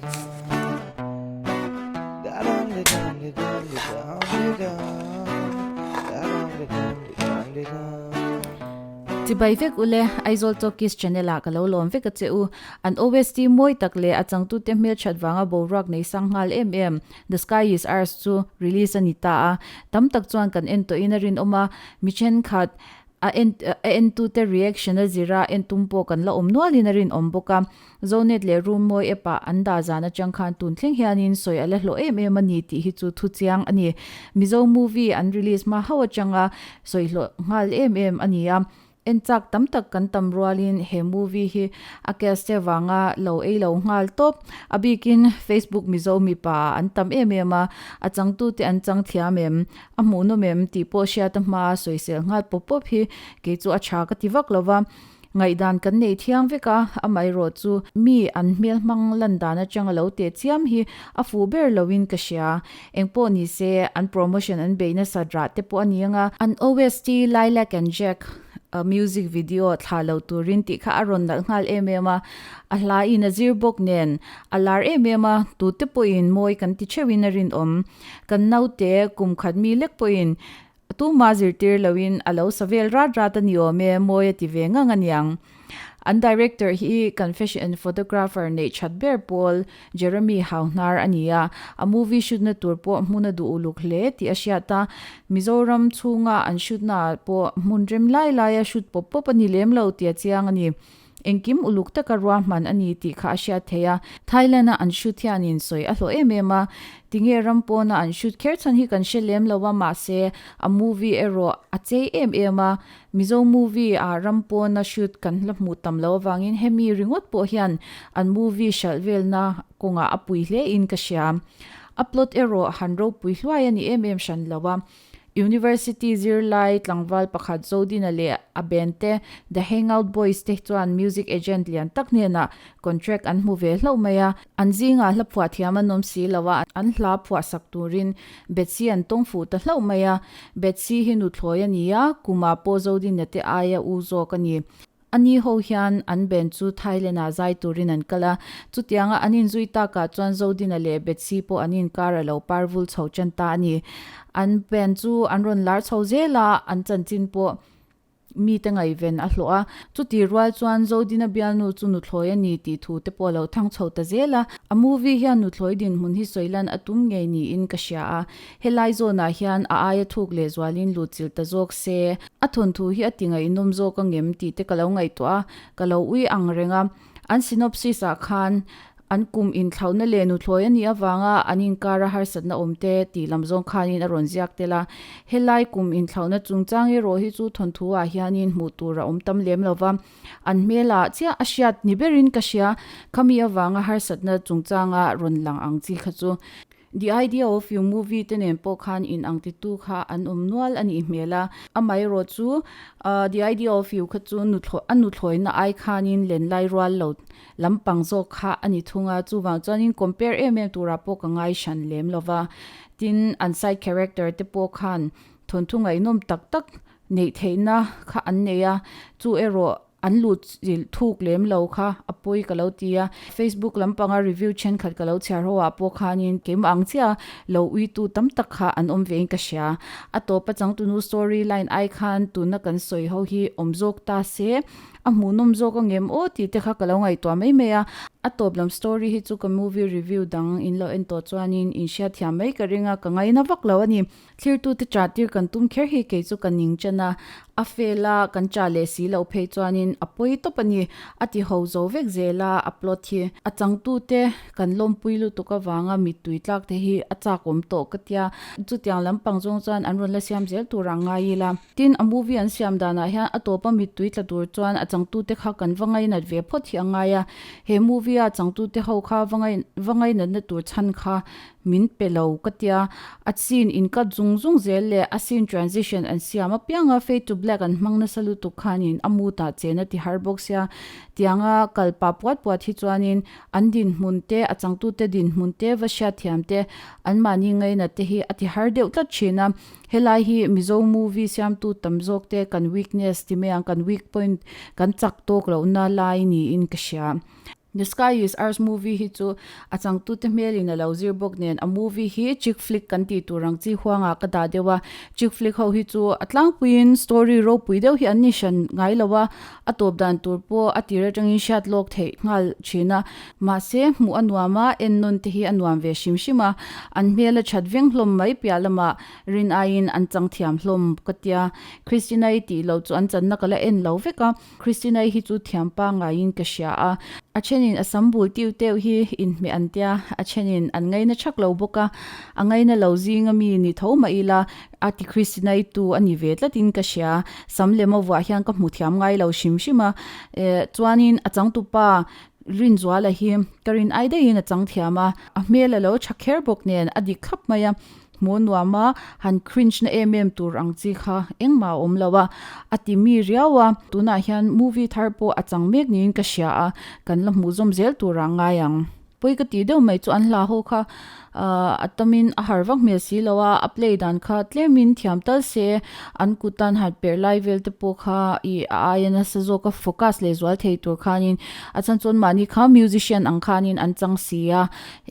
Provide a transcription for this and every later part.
Chibai vek ule, Aizawl Talkies channel ah ka lo lawm vek a che u. An OST mawi tak leh a changtute hmelthat vanga boruak nei sang nghal em em The Sky Is Ours chu release a ni ta a. Tam tak chuan kan en tawhin a rinawm a, mi thenkhat A en a entute reaction a zira en tum pawh kan la awm nualin a rinawm bawk a. Zonet leh Roommawi app ah an dah zan atang khan tun thleng hianin sawi a la hlawh em em a ni tih hi chu thu chiang a ni. Mizo movie an release hma hauh atanga sawi hlawh nghal em em a ni a. En chak tam tak kan tam rualin he movie hi a cast te vanga lo ei lo nghal tawp. A bikin Facebook Mizo mipa ah an tam em em a, a changtute an chang thiam em? A hmuhnawm em tih pawh hriat a hma a sawisel nghal pawp pawp hi kei chu a tha ka ti vak lo va, ngaihdan kan nei thiang vek a, amaherawh chu mi an hmel hmang lan dan atang a lo teh chiam hi a fuh ber loin ka hria. Engpawh ni se an promotion an bei nasat rah te pawh a ni ang a. An OST Lilac and Jack a music video thlah lo turin tih kha a rawn nalh nghal em em a, a hla in a zir bawk nen a lar em em a, tute pawhin mawi kan ti theuhin a rinawm. Kan naute kum khat mi lek pawhin tuma zirtir loin a lo sa vel rat rat a ni awm e, mawi a ti ve ngang a niang. An director hi kan fashion photographer neih that ber pawl Jeremy Hauhnar a ni a, a movie shoot na tur pawh hmun a duh uluk hle tih a hriat a, Mizoram chhunga an shoot naah pawh hmun rem lai laia shoot pawp pawp a ni lem lo tih a chiang a ni. Engkim uluk taka ruahman a ni tih kha a hriat theih a. Thailand-a an shoot hianin sawi a hlawh em em a, tinge ram pawna an shoot kher chhan hi kan hre lem lo a, mahse a movie erawh a chei em em a. Mizo movie ah ram pawna shoot kan la hmuh tam loh avangin hemi ringawt pawh hian an movie hralh velna kawngah a pui hle in ka hria. A plot erawh han ropui hluai a ni em em hran lo a. University zirlai tlangval pakhat Zodina leh a band te The Hangout Boys te chuan music agent lian tak hnenah contract an hmu ve hlauh mai a. An zingah hla phuah thiam an awm si lo a, an hla phuah sak turin Betsy an tawng fuh ta hlauh mai a. Betsy hi nuthlawi a ni a, kumah pawh Zodina te aia u zawk a ni. A ni ho hian an band chu Thailand ah zai turin an kal a, chutianga an inzui takah chuan Zodina leh Betsy pawh an inkar a lo par vul chho tan ta a ni. An band chu an rawn lar chho zel a, an chanchin pawh mite ngaihven a hlawh a. Chutih rual chuan Zodina bialnu chu nuthlawi a ni tih thu te pawh a lo thang chho ta zel a. A movie hian nuthlawi dinhmun hi sawi lan a tum ngei niin ka hria a. Helai zawnah hian a aia thuk leh zualin lut chilh ta zawk se, a thawnthu hi a ti ngaihnawm zawk angem tih te ka lo ngaihtuah a, ka lo ui ang reng a. An synopsis ah khan an kum inthlauhna leh nuthlawi a nih avanga an inkara harsatna awm te tih lam zawng khanin a rawn ziak tel a. Helai kum inthlauhna chungchang erawh hi chu thawnthu ah hianin hmuh tur a awm tam lem lo va, an hmelah chiah a hriat ni berin ka hria, khami avanga harsatna chungchanga rawn lang ang chi kha chu. The Idea of You movie te nen pawh khan in ang titu kha an awm nual a nih hmel a. Amaherawh chu The Idea of You kha chu nuthlawi a nuthlawina ai khanin len lai rual lo lampang zawk kha a ni thung a, chuvang chuanin compare em em turah pawh ka ngai hran lem lo va. Tin, an side character te pawh khan thawnthu ngaihnawm tak tak neih theihna kha an nei a, chu erawh An lut zilh thuk lem lo kha a pawi ka lo ti a, Facebook lampanga review thenkhat ka lo chhiar ho ah pawh khanin keimah ang chiah lo uitu tam tak kha an awm vein ka hria. A tawpa changtunu story line ai khan tuna kan sawi ho hi awm zawk ta se, a hmuhnawm zawk angem aw tih te kha ka lo ngaihtuah mai mai a. A tawp lam story hi chu ka movie review dang in lo en tawh chuanin in hriatthiam mai ka ring a, ka ngaina vak lo a ni. Thlirtute chah tir kan tum kher hi kei chu ka ning chen a, a fail a kan chah leh si loh phei chuanin a pawi tawp a ni. A ti ho zo vek zel a, a plot hi. A changtute kan lawmpui lutuk avanga mittui tlak te hi a chak awm tawh ka tia. Chutiang lampang zawng chuan an rawn la siam zel tur ang ngai ila. Tin, a movie an siam danah hian a tawpa mittui tla tur chuan a changtute kha kan va ngainat ve phawt hi a ngai a. He movie a changtute ho kha va va ngainatna tur chhan kha Min pe lo ka tia, a scene in cut zung zung zel leh a scene transition an siam apianga fade to black an hmang nasa lutuk khanin a mood ah chen a ti har bawk sia. Tianga kal pah puat puat hi chuanin an dinhmun te, a changtute dinhmun te, va hriatthiam te, anmahni ngainat te hi a ti har deuh tlat thin a. Helai hi Mizo movie siamtu tam zawk te kan weakness ti mai ang, kan weak point, kan chak tawk lohna lai niin ka hria. The Sky Is Ours movie hi chu a changtute hmelin a lo zir bawk nen a movie hi chick flick kan tih tur ang chi huangah ka dah deuh a. Chick flick ho hi chu a tlangpuiin story ropui deuh hi an ni hran ngai lo a, a tawp dan tur pawh a tir atangin hriat lawk theih nghal thin a. Mahse hmuh a nuam a, en nawn te hi a nuam ve hrim hrim a, an hmel a that veng hlawm mai piah lamah rin aiin an chang thiam hlawm ka tia. Christina-i tih loh chu an channa ka la en lo vek a. Christina-i hi chu thiam pangaiin ka hria a, a thenin a sam bul tiu teuh hi inhmeh an tia, a thenin an ngaina thak lo bawk a, a ngaina lo zinga mi ni tho mah ila a ti Christina-i tu a ni ve tlatin ka hria, sam lem a vuah hian ka hmu thiam ngai lo hrim hrim a, eh chuanin a changtupa Rinzuala hi ka rin ai daihin a chang thiam a, a hmel a lo tha kher bawk nen a dik thlap mai a, hmuh nuam a, han cringe na em em tur ang chi kha engmah a awm lo a, a ti mi riau a, tunah hian movie thar pawh a chang mek niin ka hria a, kan la hmuh zawm zel turah ngai ang. Pawi ka tih deuh mai chu an hla ho kha ahh a tamin a har vak hmel si lo a, a play dan kha tlemin thiam tal se an kutan han perh lai vel te pawh kha ih a aia nasa zawk a focus leh zual thei tur khanin a chhan chuan mahni kha musician ang khanin an chang si a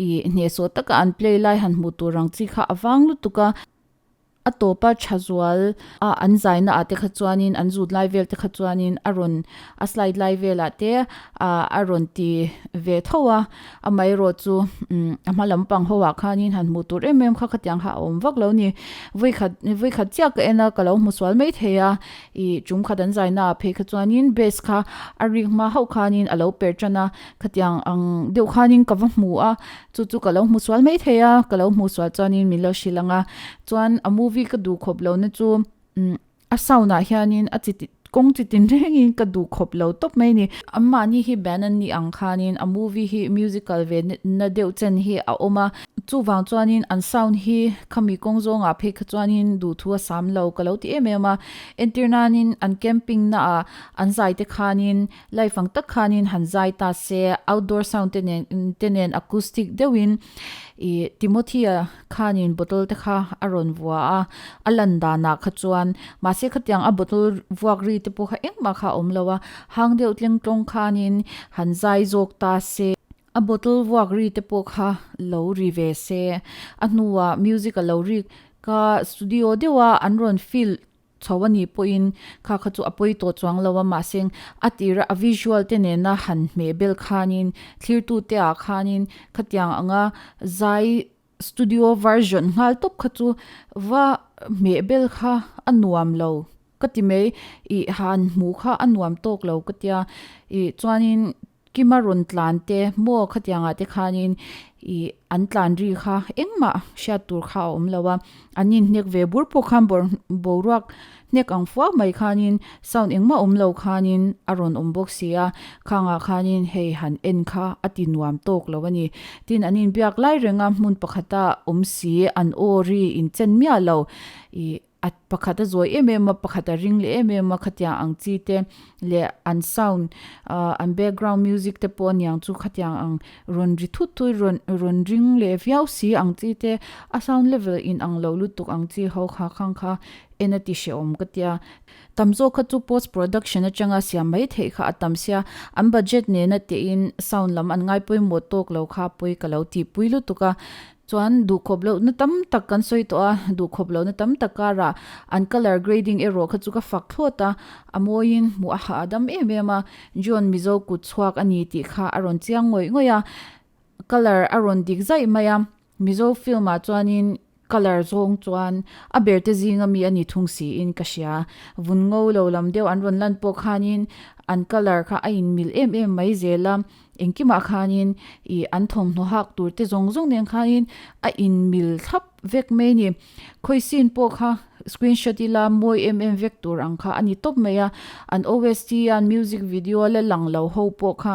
ih hnehsawh taka an play lai han hmuh tur ang chi kha a vang lutuk a. A tawpa tha zual a an zaina ah te kha chuanin an zut lai vel te kha chuanin a rawn a slide lai velah te ah a rawn ti ve tho a amaherawh chu umm a hma lampang ho ah khanin han hmuh tur em em kha khatiang kha a awm vak lo ni vawikhat vawikhat chiah ka en a ka lo hmu sual maithei a ih tum khat an zaina ah phei kha chuanin bass kha a rik hma hauh khanin a lo per tan a khatiang ang deuh khanin ka va hmu a. Chu chu ka lo hmu sual mai thei a, ka lo hmu sual chuanin min lo hrilh ang a. Chuan a movie ka duh khawp lo na chu umm a sound ah hianin a chi kawng chi tin rengin ka duh khawp lo tawp mai a ni. Anmahni hi band an nih ang khanin a movie hi musical ve na deuh chen hi a awm a. Chuvang chuanin an sound hi khami kawng zawngah phei kha chuanin duhthu a sam lo ka lo ti em em a. Entir nanin an camping naah an zai te khanin Live ang tak khanin han zai ta se, outdoor sound te nen te nen acoustic deuhin ih Timothy-a khanin bottle te kha a rawn vua a, a lan danah kha chuan mahse khatiang a bottle vuak ri te pawh kha engmah kha a awm lo a, hang deuh tleng tlawng khanin han zai zawk ta se. A bottle vuak ri te pawh kha lo ri ve se, a hnuah music a lo rik ka studio deuha an rawn fill Chho a nih pawhin kha kha chu a pawi tawh chuang lo a, mahse a tira a visual te nena han hmeh bel khanin thlirtute ah khanin khatiang anga zai studio version nghal tawp kha chu va hmeh bel kha a nuam lo ka ti mai ih han hmuh kha a nuam tawk lo ka tia ih chuanin Kima rawn tlan te maw khatiangah te khanin ih an tlan ri kha engmah hriat tur kha a awm lo a, an inhnek ve bur pawh khan boruak hnek ang fuau mai khanin sound engmah awm lo khanin a rawn awm bawk si a, khangah khanin hei han en kha a ti nuam tawk lo a ni. Tin an inbiak lai renga hmun pakhata awm si an aw ri inchen miah lo ih A pakhat a zawi em em a, pakhat a ring leh em em a, khatiang ang chi te leh an sound ah an background music te pawh aniang chu khatiang ang rawn ri thut thut rawn rawn ring leh viau si ang chi te a sound level in ang lo lutuk ang chi ho kha khang kha en a ti hrehawm ka tia. Tam zawk kha chu post production atanga siam mai theih kha a tam sia, an budget nena tehin sound lam an ngai pawimawh tawk lo kha pawi ka lo tihpui lutuk a. Chuan duhkhawp lohna tam tak kan sawi tawh a, duhkhawp lohna tam tak karah an colour grading erawh kha chu ka fak thlawt a, a mawiin hmuh a hahdam em em a, John Mizo kut chhuak a ni tih kha a rawn chiang ngawih ngawih a, colour a rawn dik zaih mai a, Mizo film ah chuanin colour zawng chuan a ber te zinga mi a ni thung siin ka hria, vun ngo lo lam deuh an rawn lan pawh khanin an colour kha a inmil em em mai zel a. Engkimah khanin ih an thawmhnaw hak tur te zawng zawng nen khanin a inmil thlap vek mai a ni. Khawi scene pawh kha screenshot ila mawi em em vek tur ang kha a ni tawp mai a. An OST a an music video la lang lo ho pawh kha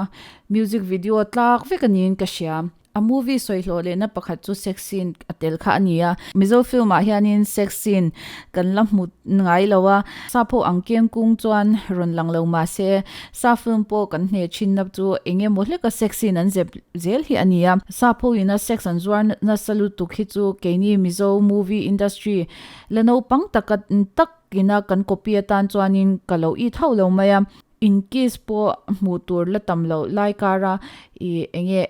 music video tlak vek a niin ka hria. A movie sawi hlawh lehna pakhat chu sex scene a tel kha a ni a. Mizo film ah hianin sex scene kan la hmu ngai lo a. Sap ho ang keng kung chuan rawn lang lo mah se, sap film pawh kan hne thinna chu eng emaw hleka sex scene an zep zel hi a ni a. Sap ho ina sex an zuar nasa lutuk hi chu keini Mizo movie industry la naupang taka tak ina kan copy atan chuanin ka lo it hauh lo mai a. In kiss pawh hmuh tur la tam loh lai kara ih enge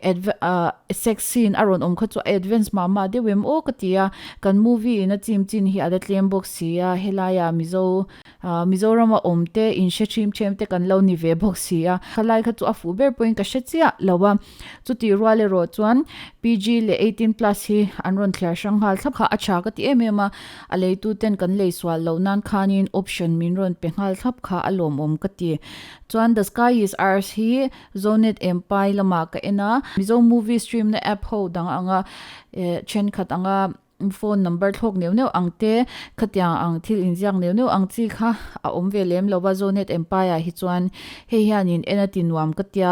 sex scene a rawn awm kha chu a advance mah mah deuh em aw ka ti a, kan movie in a chim chin hi a la tlem bawk si a, helaiah Mizo ah Mizorama awm te in hre ṭhim ṭhem te kan lo ni ve bawk si a, khalai kha chu a fuh ber pawhin ka hre chiah lo a, chutih rual erawh chuan PG leh 18 plus hi an rawn thliar hrang nghal thlap kha a ṭha ka ti em em a, A leituten kan lei sual loh nan khanin option min rawn pe nghal thlap kha a lawmawm ka ti. Chuan The Sky Is Ours hi Zonet Empai lamah ka en a, Mizo movie stream na app ho dang anga thenkhat anga phone number thlawk neuh neuh ang te, khatiang ang thil inziak neuh neuh ang chi kha a awm ve lem lo va, Zonet Empai ah hi chuan hei hianin en a ti nuam ka tia,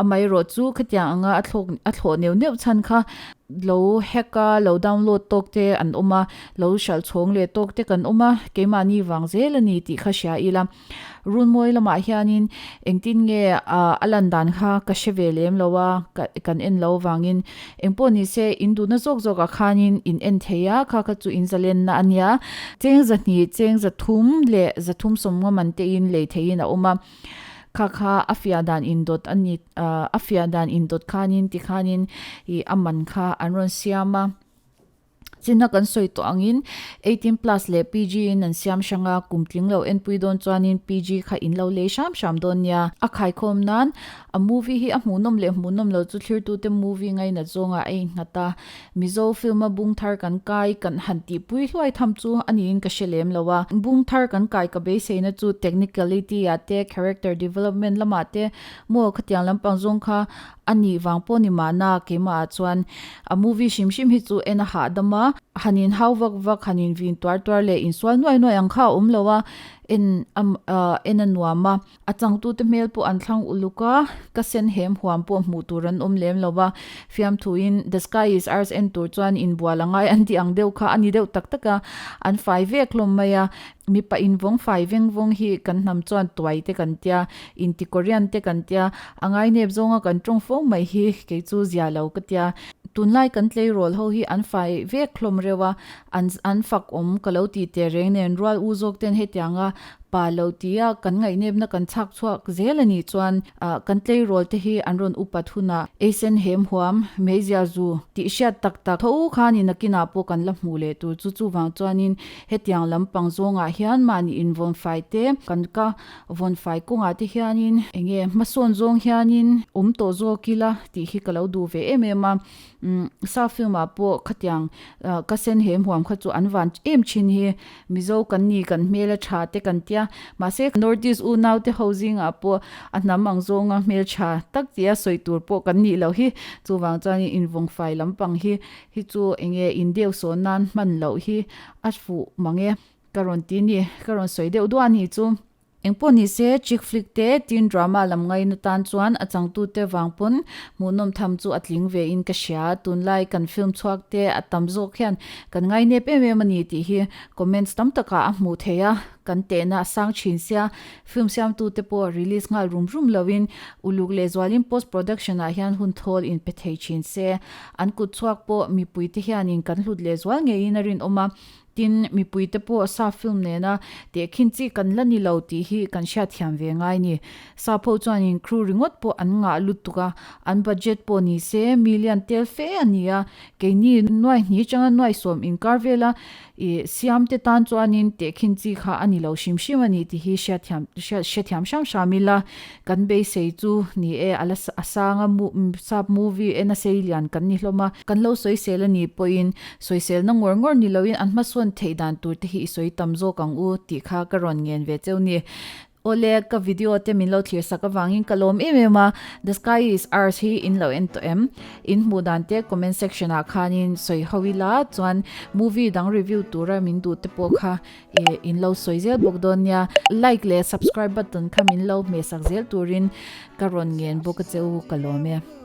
amaherawh chu khatiang anga a thlawk a thlawh neuh neuh chhan kha Lo hack a, lo download tawk te an awm a, lo hralh chhawng leh tawk te kan awm a, keimahni vang zel a ni tih kha hria ila. Runmawi lamah hianin engtin nge a lan dan kha ka hre ve lem lo a, kan en lo vangin engpawh ni se in duhna zawk zawkah khanin in en thei a, kha kha chu in zalenna a nia. Cheng zahnih, cheng zathum leh zathum sawmnga man tein lei theihin a awm a. Kha kha a fiah dan indawt a ni a fiah dan indawt khanin tikhanin ih a man kha an rawn siam a. China kan sawi tawh angin 18 plus leh PG in an siam hrang a, kum tling lo enpui dawn chuanin PG kha in lo lei hram hram dawn nia. A khaikhawm nan a movie hi a hmuhnawm leh hmuhnawm lo chu thlirtute movie ngainat zawngah a innghat a. Mizo film a bung thar kan kai kan han tihpui hluai tham chu a niin ka hre lem lo a. Bung thar kan kai ka beiseina chu technicality ah te, character development lamah te maw khatiang lampang zawng kha a nih vang pawh ni mahna keimah ah chuan a movie hrim hrim hi chu en a hahdam a. Han in hau vak vak, han in vin tuar tuar leh insual nuai nuai ang kha a awm lo a, en a en a nuam a. A changtute hmel pawh an thlang uluk a, ka sen hem huam pawh hmuh tur an awm lem lo va, fiamthuin The Sky Is Ours en tur chuan inbual a ngai an tih ang deuh kha a ni deuh tak tak a, an fai vek hlawm mai a, mipa invawng fai veng vawng hi kan hnam chuan tuai te kan tia, inti Korean te kan tia, a ngainep zawnga kan tawng fo mai hi kei chu zia lo ka tia. Tunlai kan tleirawl ho hi an fai vek hlawm reuh a, an an fak awm ka lo tih teh reng nen rual u zawk ten hetianga pa lo tia kan ngaihnepna kan chhak chhuak zel a nih chuan ah kan tleirawl te hi an rawn upat hunah eisen hem huam meizia zu tih hriat tak tak tho khanin nakinah pawh kan la hmuh leh tur chu chuvang chuanin hetiang lampang zawngah hian mahni invawnfai te kan ka vawnfai kawngah te hianin enge hmasawn zawng hianin awm tawh zawk ila tih hi ka lo duh ve em em a. Umm sa film ah pawh khatiang ah ka sen hem huam kha chu an van em thin hi Mizo kan ni kan hmel a tha te kan tia mahse North East unau te ho zingah pawh a hnam ang zawnga hmel tha tak tia sawi tur pawh kan nih loh hi chuvang chuanin invawng fai lampang hi hi chu enge in deuh sawn nan hman loh hi a fuh mang e ka rawn ti ni ka rawn sawi deuh duah a ni chu. Engpawh ni se, chick flick te, teen drama lam ngaina tan chuan a changtute vang pawn hmuhnawm tham chu a tling ve in ka hria. Tunlai kan film chhuak te a tam zawk hian kan ngainep em em a ni tih hi comments tam takah a hmuh theih a, kan tehna a sang thin sia. Film siamtute pawh release nghal rum rum loin uluk lehzualin post production ah hian hun thawl in pe thei thin se. An kut chhuak pawh mipuite hianin kan hlut lehzual ngeiin a rinawm a. Tin, mipuite pawh sap film nena tehkhin chi kan la ni lo tih hi kan hriatthiam ve ngai ni. Sap ho chuanin crew ringawt pawh an ngah lutuk a, an budget pawh ni se million tel fe a ni a, keini nuai hnih atanga nuai sawm inkar vela ih siam te tan chuanin tehkhin chi kha a ni lo hrim hrim a ni tih hi hriatthiam hrethiam hram hram ila kan beisei chu ni e a la a sanga sap movie en a sei lian kan ni hlawm a, kan lo sawisel a nih pawhin Sawiselna ngawr ngawr ni loin an hmasawn theih dan tur te hi i sawi tam zawk ang u tih kha ka rawn ngen ve cheu ni. Awle, ka video te min lo thlir sak avangin ka lawm em em a, The Sky Is Ours hi in lo en tawh em? In hmuh dan te comment section ah khanin sawi ho ila chuan movie dang review tura min duh te pawh kha in lo sawi zel bawk dawn nia. Like leh subscribe button kha min lo hmeh sak zel turin ka rawn ngen bawk a che u ka lawm e.